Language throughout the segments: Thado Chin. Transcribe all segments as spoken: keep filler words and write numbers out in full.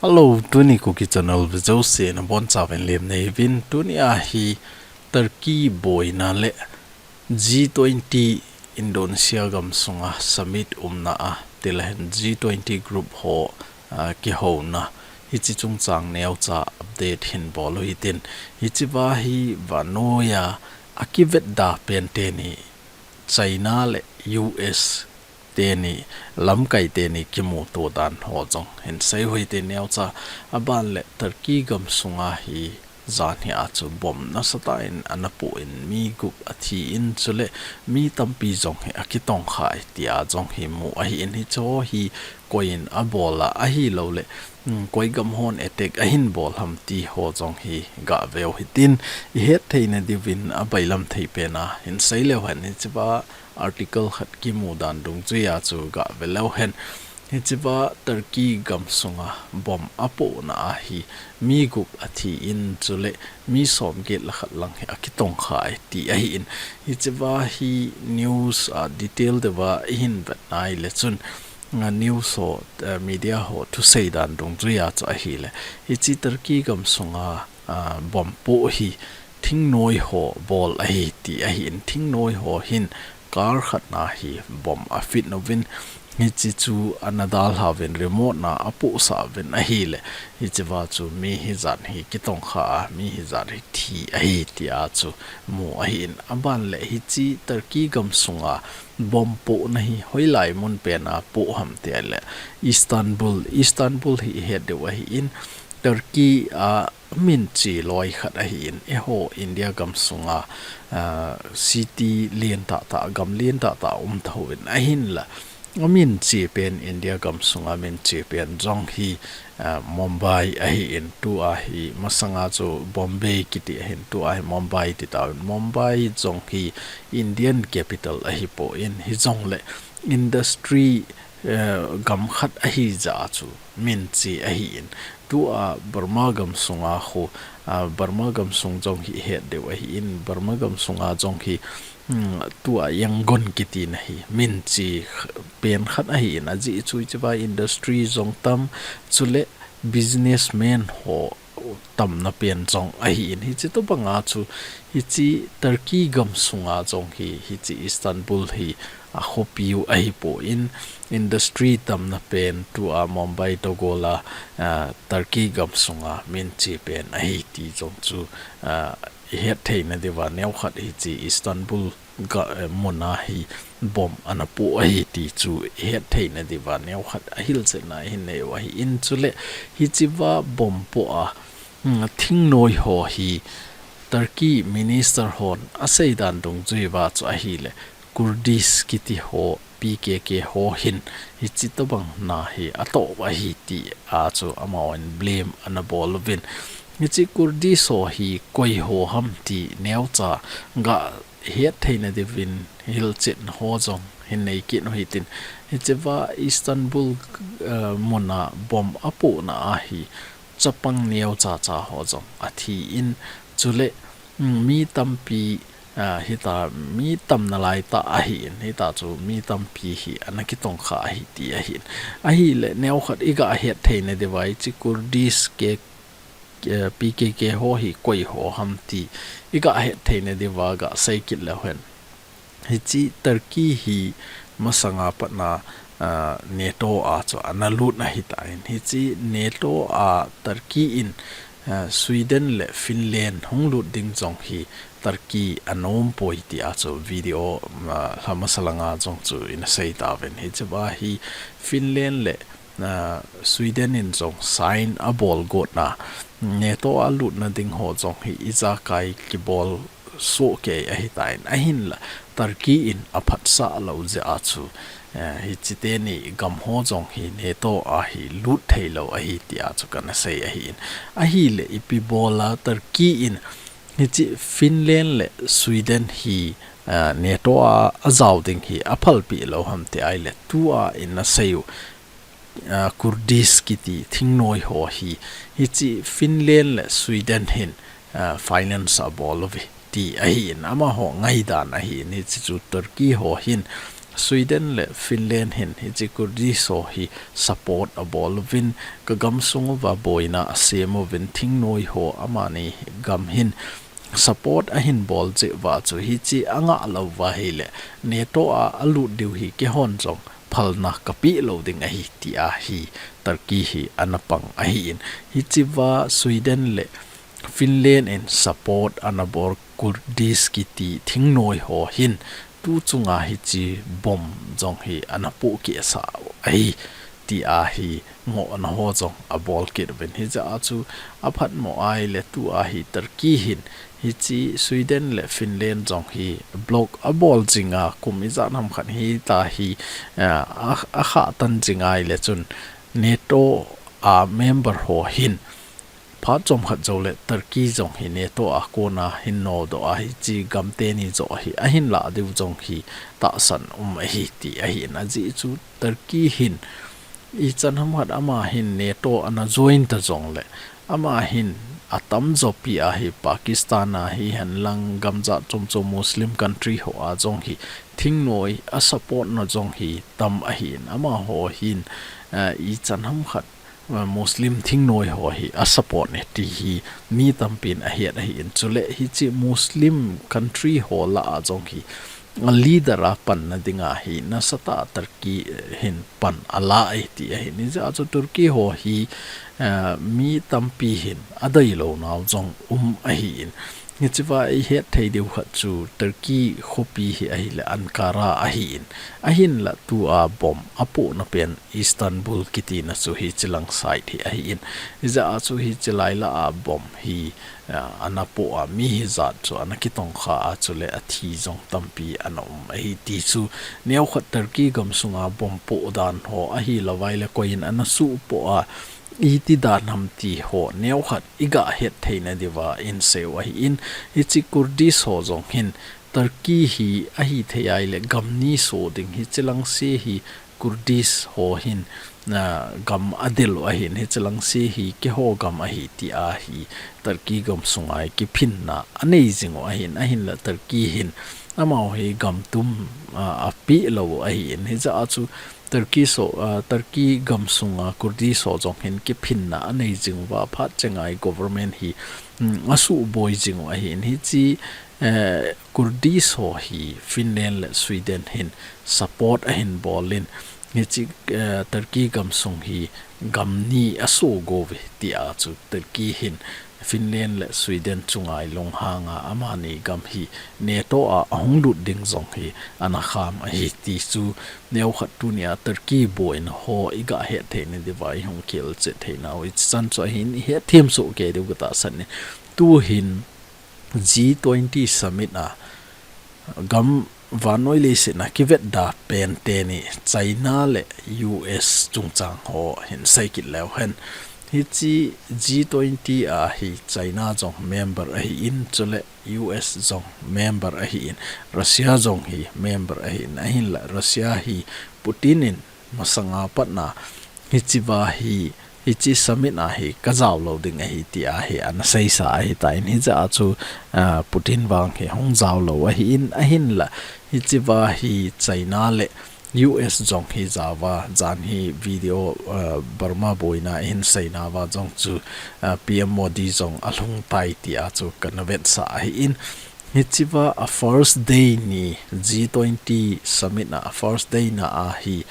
Hello, tuni Kuki Channel vejouse nabonchauvin lemna neiuvin. Tuni a hi Turkey boina le G twenty Indonesia gamsunga summit umna a, tilehen G twenty group ho, ah, kihouna, hiche chungchang neocha update hin bol u hitin. Hichea hi vannoi a akivetda pen teni China le U S teni, lamkai teni kimuto dan ho jong hin sei u hite neocha. Aban le Turkey gamsunga hi jan hi a chu bomb nasatah in ana poh in mi gup athi in, chule mi tampi jong hi akitongkhai tia jong hi mu ahi in, hicheho hi koiyin abol a, ahilouleh, um, koi gam hon attack ahin bol ham ti ho jong hi gaveu hitin, ihet theina diuvin abailam thei pena hin sei leu hen. Hichea article khat kimu dan dungjuia chu gave leu hen. Hichea Turkey gamsunga bomb apohna a hi mi gup athi in, chule mi somget le khat lang hi akitongkhai ti ahi in. Hichea hi news a detail deuva ihin vet nai le chun, ah, news ho, ah, media ho thusei dan dungjuia chu ahile, hiche Turkey gamsunga, ah, bomb poh hi thingnoi ho bol ahi ti ahi in, thingnoi ho hin car khat na hi bomb afit uvin, hiche chu ana dalha uvin, remote na apohsah uvin ahile, hichea chu mi hijat hi kitongkha a, mi hijat hi thi ahi tia chu mu ahi in. Aban le hiche Turkey gamsunga bomb pohna hi hoilai mun pena poh ham ti ahile, Istanbul, Istanbul hi ihet diu ahi in, Turkey a minche loi khat ahi in, eiho India gamsunga, ah, city lentah tah, gam lentah tah um tho in, ahinla, aminche pen India gamsunga minche pen jong hi, ah, Mumbai ahi in, tua hi masanga chu Bombay kiti ahin, tua hi Mumbai ti tauvin. Mumbai jong hi Indian capital ahi poi, hijongle industry, eh, gam khat ahi jeh a chu minche ahi in. Tua Burma gamsunga khu, ah, Burma gamsung jong hi ihet diu ahi in, Burma gamsunga jong hi, hmm, tua Yangon kitina hi minche kh-, pen khat ahi in, ajeh chu hichea industry jong tam, chule businessman ho tamna pen jong ahi in. Hiche tobanga chu, hiche Turkey gamsunga jong hi, hiche Istanbul hi akhopiu ahi poi, industry tamna pen tua Mumbai toh gola, ah, Turkey gamsunga minche pen ahi ti jong chu, ah, ihet theina diuva neokhat hiche Istanbul ga, eh, muna hi bomb ana poh ahi ti chu ihet theina diuva neokhat ahilchetna ihin nei u ahi in, chule hichea bomb poh a, hmm, thingnoi ho hi Turkey minister hon asei dan dungjuiva chu ahile, Kurdish kiti ho, P K K ho hin hiche tobang na hi atoh u ahi tia chu amahon blame ana bol uvin. Hiche Kurdish ho hi koi ho ham ti neocha ga het theina diuvin hilchetna ho jong hin nei kit u hitin. Hichea Istanbul, eh, muna bomb apohna a hi chapang neocha cha ho jong athi in, chule, mm, mi tampi, ah, hita mi tamna lai tah ahi in, hita chu mi tampi hi ana kitongkha ahi ti ahi in. Ahile neokhat iga het theina diuva hiche Kurdish ke, eh, P K K ho hi koi ho ham ti iga het theina diuva ga sei kit leu hen. Hiche Turkey hi masanga patna, ah, NATO a chu ana lut ahitan. Hiche NATO a Turkey in, ah, Sweden le Finland hung lut ding jong hi Turkey anom poi tia chu video, ah, lha masa langa jong chu ina sei tauvin. Hichea hi Finland le, ah, Sweden in jong sign abol gotna, NATO a lutna ding ho jong hi ijakai kibol soh kei ahitan, ahinla Turkey in aphatsah lou jeh a chu, eh, hiche teni gam ho jong hi NATO a hi lut thei lou ahi tia chu kana sei ahi in. Ahile ipi bola Turkey in hiche Finland le Sweden hi, eh, NATO a ajao ding hi aphalpeh lou ham ti ahile tua ina sei u, ah, Kurdish kiti thingnoi ho hi, hiche Finland le Sweden hin, ah, finance abol uve ti ahi in, amaho ngaidan ahi in, hiche chu Turkey ho hin Sweden le Finland hin hiche Kurdish ho hi support abol uvin, ka gamsung uva boina asem uvin, thingnoi ho amani gam hin support ahin bol jeh uva chu hiche angah lou uva ahile NATO a alut diu hi keihon jong phalna kapeh lou ding ahi, tia hi Turkey hi ana pang ahin. Hichea Sweden le Finland in support ana bol Kurdish kiti thingnoi ho hin tu chunga hiche bomb jong hi ana pohkeh sah u ahi, tia hi ngohna ho jong abol kit uvin. Hijeh a chu aphatmo ahile tua hi Turkey hin hiche Sweden le Finland jong hi block abol jinga, kum ijat ham khat hita hi, eh, a, akhah tan jing ahile chun NATO a member ho hin phat chomkhat jou le Turkey jong hi NATO a kona hin nodoh a, hiche gam teni joh hi ahin lah diu jong hi tahsan um ahi, ti ahin. Ajeh chu Turkey hin ichan ham khat ama hin NATO ana join ta jong le, ama hin atamjo pi a hi Pakistan a hihen lang gamjat chom chom Muslim country ho a jong hi thingnoi asupport na jong hi tam ahin, amaho hin, eh, ichan ham khat Muslim thingnoi ho hi asupport e ti hi mi tampin ahet ahin. Chule hiche Muslim country ho lah a jong hi a leader a panna dinga hi nasatah a Turkey hin pan ala e ti ahin. Hijeh a chu Turkey ho hi, eh, mi tampi hin adeilou nau jong um ahin. Hichea ihet thei diu khat chu Turkey khopi hi ahile Ankara ahin. Ahinla tua bomb apohna pen Istanbul kitina chu hichelang side hi ahin. Hijeh a chu hiche lai lah a bomb hi, ah, ana poh a, mi hijat chu ana kitongkha a, chule athi jong tampi ana um ahi ti chu neokhat Turkey gamsunga bomb poh dan ho ahilou vaile koiyin ana suhpoh a, iti dan ham ti ho neokhat iga het theina diuva inseiu ahin. Hiche Kurdish ho jong hin Turkey hi ahithei ahile gam ni so ding, hichelang se hi Kurdish ho hin, ah, gam adel u ahin, hichelang se hi keiho gam ahi tia hi Turkey gamsunga hi kiphinna anei jing u ahin. Ahinla Turkey hin amaho hi gam tum, ah, apeh lou u ahin. Hijeh a chu Turkey so, ah, Turkey gamsunga Kurdish ho jong hin kiphinna anei jing uva, phat chenga hi government hi, mm, asuboi jing u ahin. Hiche, eh, Kurdish ho hi Finland le Sweden hin support ahin bol in, hiche, eh, Turkey gamsung hi gam ni aso gou ve tia chu Turkey hin Finland le Sweden chunga lunghang a, amani gam hi NATO a ahung lut ding jong hi ana kham ahi ti chu neokhat tunia Turkey boina ho iga het theina diuva ihung kihilchet theinau ichan chu ahin, ihet them soh kei diu katahsan in. Tuhin G twenty summit a gam vannoi leiset a kivetda pen teni China le U S chungchang ho hin sei kit leu hen. Hiche G twenty a hi China jong member ahin, chule U S jong member ahin, Russia jong hi member ahin, ahinla Russia hi Putin in masanga patna hichea hi, hiche summit a hi kajao lou ding ahi tia hi ana seisa ahitan, hijeh a chu, ah, Putin vang hi hung jao lou ahin, ahinla hichea hi China le U S jong hi jaova, jan hi video, ah, Burma boina hin seinauva jong chu, ah, P M Modi jong alhung tai tia chu kana vetsah ahin. Hichea a first day ni G twenty summit a, a first day na a hi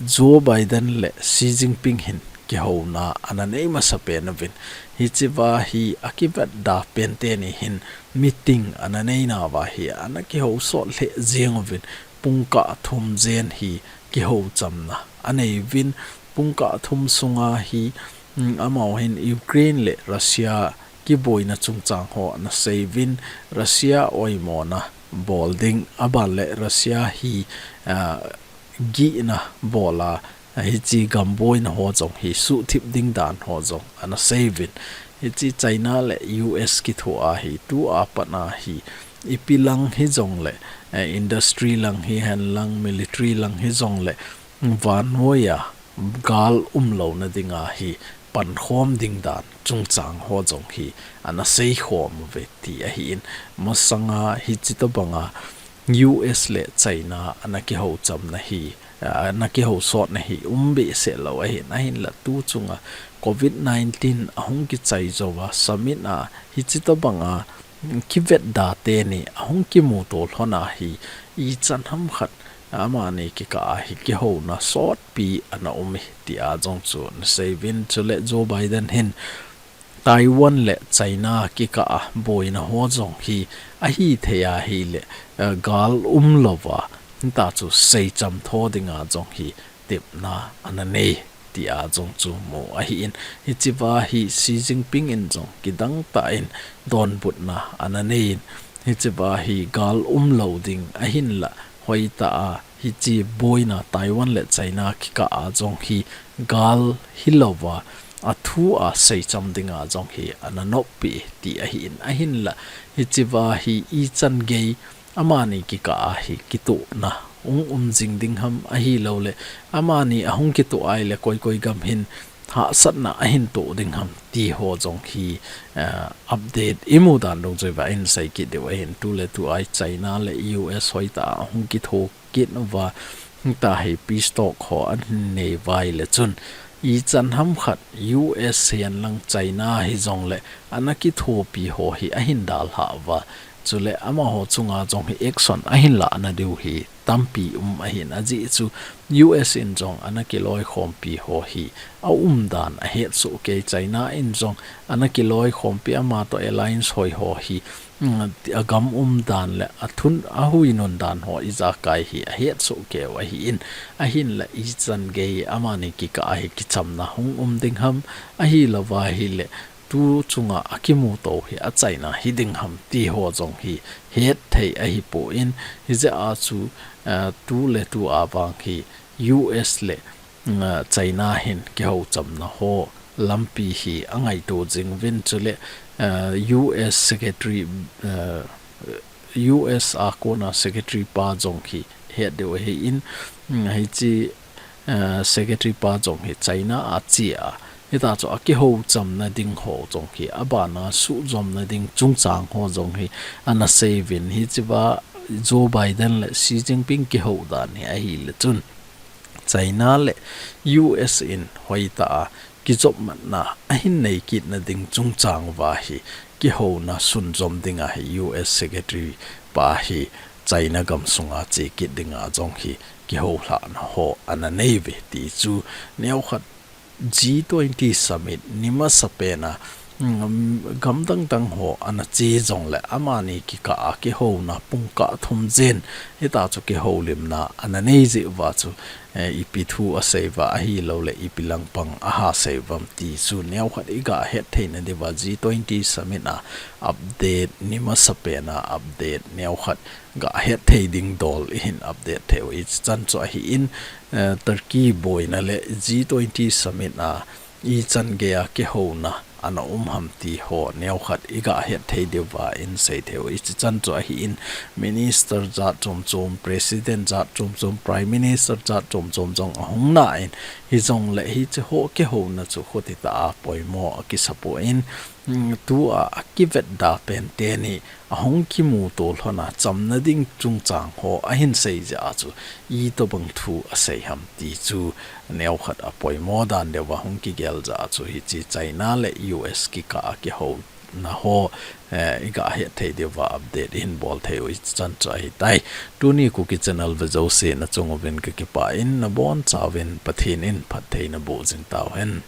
Joe Biden le Xi Jinping hin kihouna ana nei masapen uvin. Hichea hi akivetda pen teni hin meeting ana neinauva hi ana kihou sot lheh jeng uvin, pungkah thum jen hi kihou chamna anei uvin, pungkah thum sunga hi, mm, amaho hin Ukraine le Russia kiboina chungchang ho ana sei uvin, Russia oimona bol ding, aban le Russia hi, ah, gihna bol a, hiche gam boina ho jong hi suhthip ding dan ho jong ana sei uvin. Hiche China le U S kithoa hi tua pat a hi ipi lang hijongle, eh, industry lang hihen lang, military lang hijongle, vannoi a gal umlouna dinga hi pankhom ding dan chungchang ho jong hi ana seikhom uve ti ahin. Masanga hiche tobanga U S le China ana kihou chamna hi, ana kihou sotna hi um behseh lou ahin, ahinla tu chunga covid nineteen ahung kichai jouva summit a hichi tobanga kivetda teni ahung kimuto lhona hi ichan hamkhat amani kikah a hi kihouna sotpi ana um e tia jong chu ana seiyuvin, chule Joe Biden hin Taiwan le China kikah a boina ho jong hi ahithei ahile, eh, gal umlouva, hita chu seicham tho dinga jong hi tepna ana nei tia jong chu mu ahin, hichea hi Xi Jinping in jong kidangtah in donbutna ana neiyin, hichea hi gal umlou ding ahinla hoitah a hichi boina Taiwan le China kikah a jong hi gal hilouva, athu a seicham dinga jong hi ana noppeh ti ahin, ahinla hichea hi ichan gei amani kikah a hi kitohna hung um jing ding ham ahilouleh amani ahung kitoh ahile koi koi gam hin hahsatna ahin toh ding ham ti ho jong hi, eh, update imu dan dungjuiva in seikit diu ahin, tuletu a hi China le U S hoitah a hung kitho kit uva, hita hi peace talk ho ahin nei uva ahile chun ichan hamkhat U S hihen lang China hijongle ana kithopi ho hi ahin dalhah uva, chule amaho chunga jong hi action ahin lahna diu hi tampi um ahin, ajeh chu U S in jong ana kiloikhompi ho hi aumdan ahetsoh kei, China in jong ana kiloikhompi, amatoh alliance hoi ho hi, mm, agam umdan le athun ahuinun dan ho ijakai hi ahetsoh keiyu ahin, ahinla ichan gei amani kikah a hi kichamna hung um ding ham ahilouva ahile tu chunga akimuto hi achaina hiding ham ti ho jong hi hetthei ahipon, hijeh a chu, eh, tuletu a vang hi U S le, mm, China hin kihou chamna ho lampi hi angaito jinguvin, chule, eh, U S Secretary, eh, U S a kona Secretary pa jong hi het diu ahin, mm, hichi, eh, Secretary pa jong hi China a che a, hita chu akihou chamna ding ho jong hi abana suhjomna ding chungchang ho jong hi ana seiyuvin, hichea Joe Biden le Xi Jinping kihou dan hi ahile chun China le U S in hoitah a kijopmatna ahin neikitna ding chungchang uva hi kihouna sunjom dinga hi U S Secretary pa hi China gamsunga che kit dinga jong hi kihoulhahna ho ana neiuve ti chu neokhat G twenty summit ni masapena, mm, gam dangdang ho ana che jongle amani kikah a kihouna pungkah thum jen hita chu kihoulimna ana nei jeh uva chu, eh, ipi thu aseiyuva ahilouleh ipi langpang aha seiyuvam ti chu neokhat iga hetthei nadiuva G twenty summit a update ni masapena update neokhat ga hetthei ding dol ihin update theiyu ichichan chu ahin, eh, Turkey boina le G twenty summit a ichan geiya kihouna ana um ham ti ho neokhat iga hetthei diuva in seitheiyu ichichan chu ahin, Minister jat chomchom, President jat chomchom, Prime Minister jat chomchom jong ahung nan, hijongle hiche ho kihouna chu khuti tah a poimo akisapon, mm, tua akivetda pen teni ahung kimuto lhona chamna ding chungchang ho ahin sei jeh a chu itobang thu asei ham ti chu neokhat apoimo dan diuva hung kigel jeh a chu hiche China le U S kikah a kihouna ho, eh, iga hetthei diuva update ihin bol theiyu ichan chu ahitai. Tuni Kuki Channel ve jouse nachung uvin kakipah in, nabonchauvin Pathen in phatthei naboh jing tauhen.